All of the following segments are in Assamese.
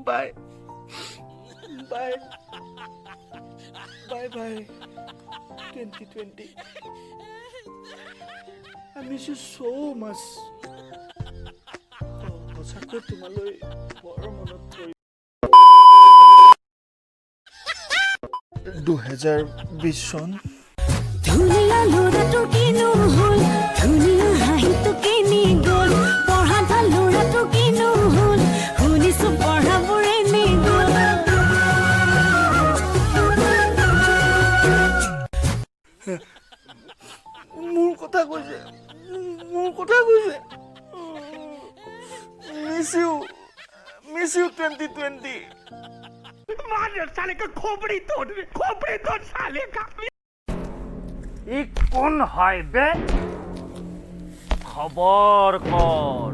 Bye bye bye bye 2020. I miss you so much. সঁচাকৈ তোমালৈ বৰ মনত পৰি। 2020 চন। ধুনীয়া ল'ৰাটোৰ কিনো হ'ল, ধুনীয়া হাঁহিটো কেনি গ'ল? পঢ়া ভাল ল'ৰাটোৰ কিনো হ'ল, শুনিছো পঢ়াবোৰে নি গ'ল। মোৰ কথা কৈছে, মোৰ কথা কৈছে। Miss you, miss you 2020. ই কোন হয় বে? খবৰ কৰ।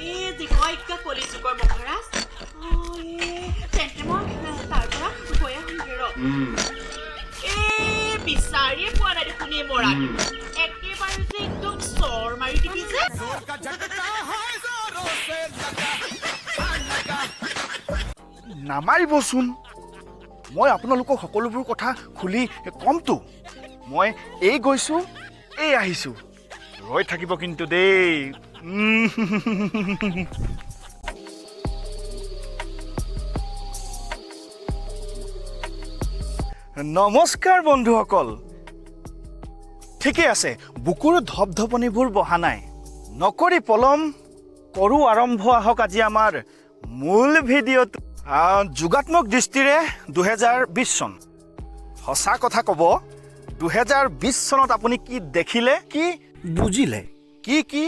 এই যিকোৱা কলিযুগৰ মহাৰাজ, তেন্তে মই তাৰ পৰা গৈ আহোঁগে ৰ। এই বিচাৰিয়ে পোৱা নাই দেখোন। এই মৰাটো একেবাৰে যে একদম চৰ মাৰি দিবি যে। নামাৰিবচোন। মই আপোনালোকক সকলোবোৰ কথা খুলি ক'মতো। মই এই গৈছোঁ, এই আহিছোঁ, ৰৈ থাকিব কিন্তু দেই। নমস্কাৰ বন্ধুসকল। ঠিকে আছে, বুকুৰ ধপধপনিবোৰ বহা নাই। নকৰি পলম কৰোঁ আৰম্ভ। আহক আজি আমাৰ মূল ভিডিঅ'টো। যোগাত্মক দৃষ্টিৰে 2020 চন। সঁচা কথা ক'ব, 2020 চনত আপুনি কি দেখিলে, কি বুজিলে? কি কি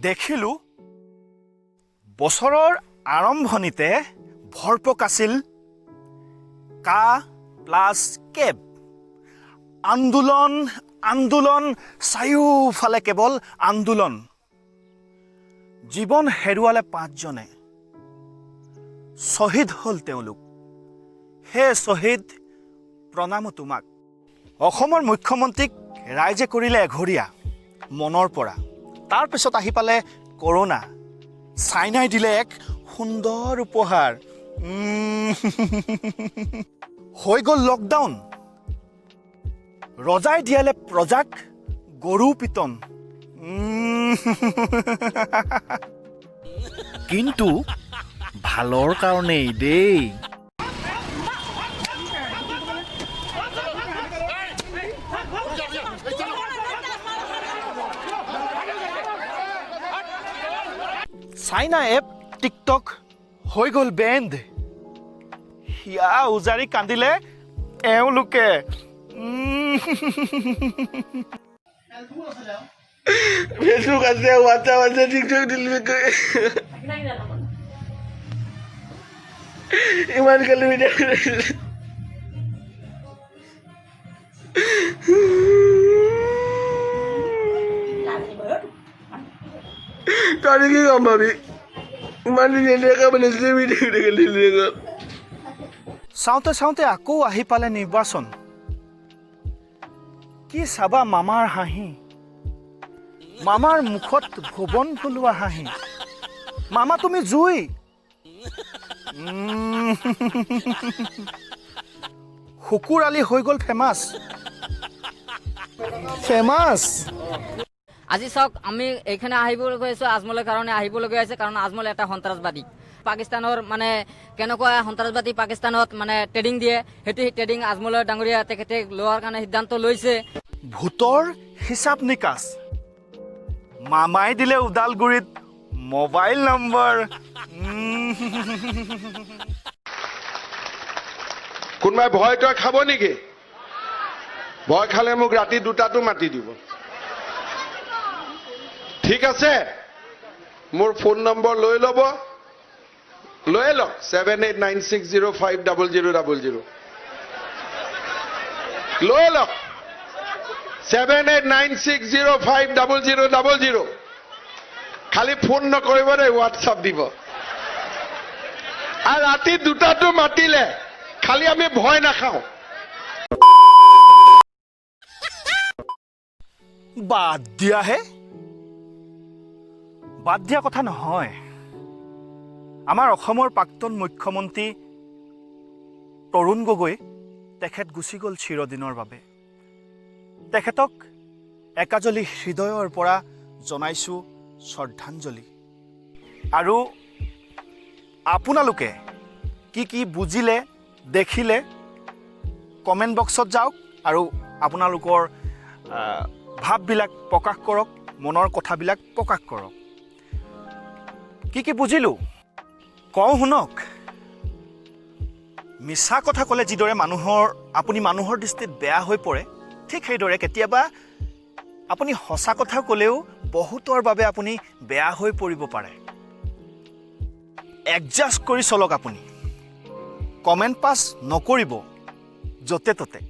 দেখিলোঁ? বছৰৰ আৰম্ভণিতে ভৰপক আছিল কা প্লাছ কেব আন্দোলন। আন্দোলন, চাৰিওফালে কেৱল আন্দোলন। জীৱন হেৰুৱালে পাঁচজনে, শ্বহীদ হ'ল তেওঁলোক। হে শ্বহীদ, প্ৰণাম তোমাক। অসমৰ মুখ্যমন্ত্ৰীক ৰাইজে কৰিলে এঘৰীয়া মনৰ পৰা। তাৰপিছত আহি পালে কৰোণা। চাইনাই দিলে এক সুন্দৰ উপহাৰ। হৈ গ'ল লকডাউন। ৰজাই দিয়ালে প্ৰজাক গৰু পিটন। কিন্তু ভালৰ কাৰণেই দেই। চাইনা এপ টিকটক হৈ গ'ল বেণ্ড। হিয়া উজাৰি কান্দিলে এওঁলোকে। ফেচবুক আছে, হোৱাটছআপ আছে, টিকটক ডিলিট কৰি ইমান গালি ভিডিঅ'। তই কি গম পাবি? ইমান ধুনীয়াকৈ বনাইছিলে ভিডিঅ'। চাওঁতে চাওঁতে আকৌ আহি পালে নিৰ্বাচন। কি চাবা মামাৰ হাঁহি, মামাৰ মুখত ভুৱন ফুলোৱা হাঁহি। মামা, তুমি জুই। শুকুৰ আলী হৈ গ'ল ফেমাছ, ফেমাছ। আজি চাওক, আমি এইখানে আহিবলগীয়া হৈছোঁ আজমলৰ কাৰণে আহিবলগীয়া হৈছে, কাৰণ আজমল এটা সন্ত্ৰাসবাদী। পাকিস্তানৰ মানে কেনেকুৱা সন্ত্ৰাসবাদী পাকিস্তানত মানে ট্ৰেডিং দিয়ে, সেইটো ট্ৰেডিং আজমলৰ ডাঙৰীয়া তেখেতে লোৱাৰ কাৰণে সিদ্ধান্ত লৈছে। ভোটৰ হিচাপ নিকাচ। মামাই দিলে ওদালগুৰিত মোবাইল নম্বৰ। কোনোবাই ভয় তই খাব নেকি? ভয় খালে মোক ৰাতি 2টাতো মাতি দিব। ঠিক আছে, মোৰ ফোন নম্বৰ লৈ ল'ব, লৈ লওক, 7896050000। লৈ লওক, 7896050000। খালি ফোন নকৰিব দেই, হোৱাটছআপ দিব। আৰু ৰাতি 2টাতো মাতিলে খালি আমি ভয় নাখাওঁ। বাদ দিয়াহে, বাদ দিয়া কথা নহয়। আমাৰ অসমৰ প্ৰাক্তন মুখ্যমন্ত্ৰী তৰুণ গগৈ তেখেত গুচি গ'ল চিৰদিনৰ বাবে। তেখেতক একাজলি হৃদয়ৰ পৰা জনাইছোঁ শ্ৰদ্ধাঞ্জলি। আৰু আপোনালোকে কি কি বুজিলে দেখিলে কমেণ্ট বক্সত যাওক আৰু আপোনালোকৰ ভাৱবিলাক প্ৰকাশ কৰক, মনৰ কথাবিলাক প্ৰকাশ কৰক। কি কি বুজিলোঁ কওঁ শুনক। মিছা কথা ক'লে যিদৰে আপুনি মানুহৰ দৃষ্টিত বেয়া হৈ পৰে, ঠিক সেইদৰে কেতিয়াবা আপুনি সঁচা কথা ক'লেও বহুতৰ বাবে আপুনি বেয়া হৈ পৰিব পাৰে। এডজাষ্ট কৰি চলক আপুনি, কমেণ্ট পাছ নকৰিব য'তে ত'তে,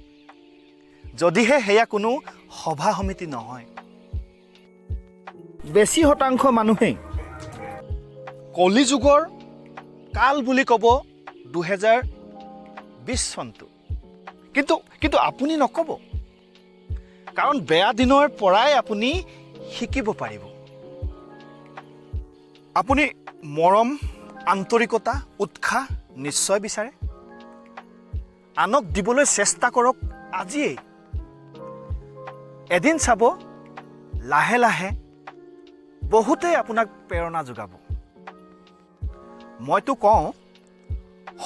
যদিহে সেয়া কোনো সভা সমিতি নহয়। বেছি শতাংশ মানুহেই কলিযুগৰ কাল বুলি ক'ব 2020 চনটো, কিন্তু আপুনি নক'ব, কাৰণ বেয়া দিনৰ পৰাই আপুনি শিকিব পাৰিব। আপুনি মৰম, আন্তৰিকতা, উৎসাহ নিশ্চয় বিচাৰে। আনক দিবলৈ চেষ্টা কৰক আজিয়েই। এদিন চাব লাহে লাহে বহুতেই আপোনাক প্ৰেৰণা যোগাব। মইতো কওঁ,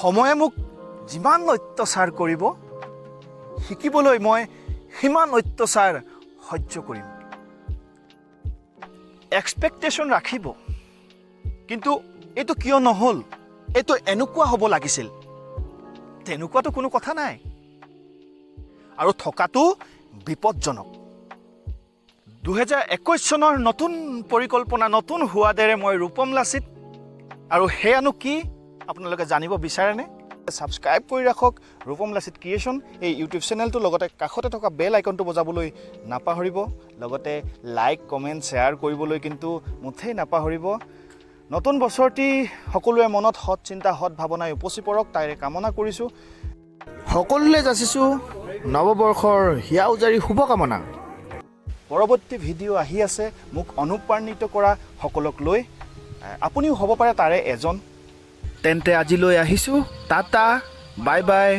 সময়ে মোক যিমান অত্যাচাৰ কৰিব, শিকিবলৈ মই সিমান অত্যাচাৰ সহ্য কৰিম। এক্সপেক্টেশ্যন ৰাখিব, কিন্তু এইটো কিয় নহ'ল, এইটো এনেকুৱা হ'ব লাগিছিল, তেনেকুৱাতো কোনো কথা নাই। আৰু থকাটো বিপদজনক। 2021 চনৰ নতুন পৰিকল্পনা, নতুন সোৱাদেৰে মই ৰূপম লাচিত। আৰু সেয়ানো কি আপোনালোকে জানিব বিচাৰেনে? ছাবস্ক্ৰাইব কৰি ৰাখক ৰূপম লাচিত ক্ৰিয়েশ্যন এই ইউটিউব চেনেলটো, লগতে কাষতে থকা বেল আইকনটো বজাবলৈ নাপাহৰিব, লগতে লাইক, কমেণ্ট, শ্বেয়াৰ কৰিবলৈ কিন্তু মুঠেই নাপাহৰিব। নতুন বছৰটি সকলোৰে মনত সৎ চিন্তা, সৎ ভাৱনাই উপচি পৰক, তাৰে কামনা কৰিছোঁ। সকলোলৈ যাচিছোঁ নৱবৰ্ষৰ হিয়া উজাৰি শুভকামনা। পৰৱৰ্তী ভিডিঅ' আহি আছে মোক অনুপ্ৰাণিত কৰা সকলক লৈ, আপুনিও হ'ব পাৰে তাৰে এজন। তেন্তে আজিলৈ আহিছোঁ, টাটা, বাই বাই।